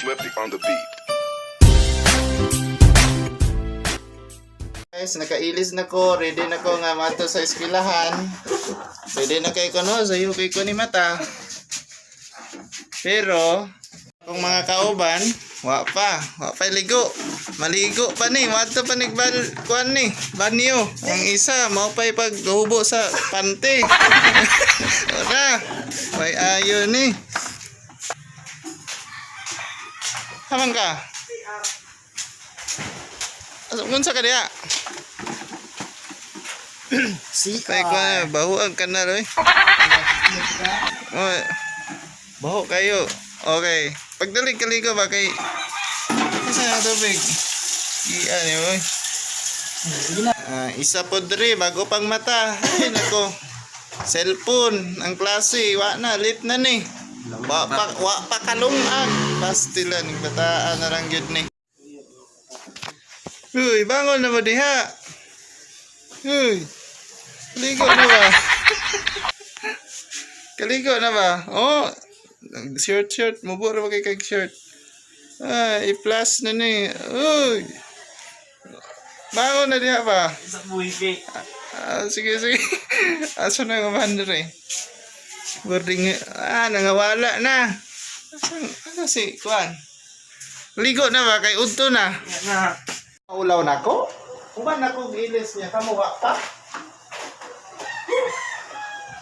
Slippy on the beat. Guys, nakailis na ko, ready na ko nga mato sa eskwelahan. Ready na kay ko no, sa kay ko ni mata. Pero kung mga kauban, wa pa ligo. Maligo pa ni, mato pa ni kuan ni, banyo. Ang isa mao pa'y paghubo sa pante. Ora, may ayo ni. Haman ka? Asa unsa ka diha? Si Kay ko na, baho ang kanal oy. Oy. Baho kayo. Okay. Pagdali kaligo ba kay Asa na tubig? Iyan ni oy. Ah, isa po diri bago pang mata. Ay nako. Cellphone ang klase wa na late na ni. Wa pa kalungag. Pastilan ning bataan na lang gyud ni. Uy, bangon na mo diha. Uy. Ligo na ba? Kaligo na ba? Oh, shirt shirt. Mubo ra ba kay kag shirt? Ah, i-plus na ni. Uy. Bangon na diha ba? Sa buhi. Ah, sige, sige. Asa na nga man diri? Boarding, ah, nangawala na. Asa, asa si Kuan? Ligo na ba? Kay udto na. Na. Ulaw na ko? Uman na ko gilis niya. Kamo wa pa?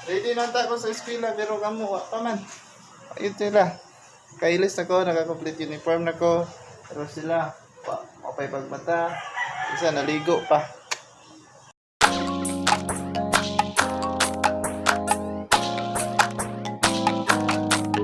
Ready na ta ko sa eskwela pero kamo wa pa man. Ayun sila. Kailis na ko, naka-complete uniform na ko. Pero sila, wa, wa pa'y pagmata. Isa naligo pa.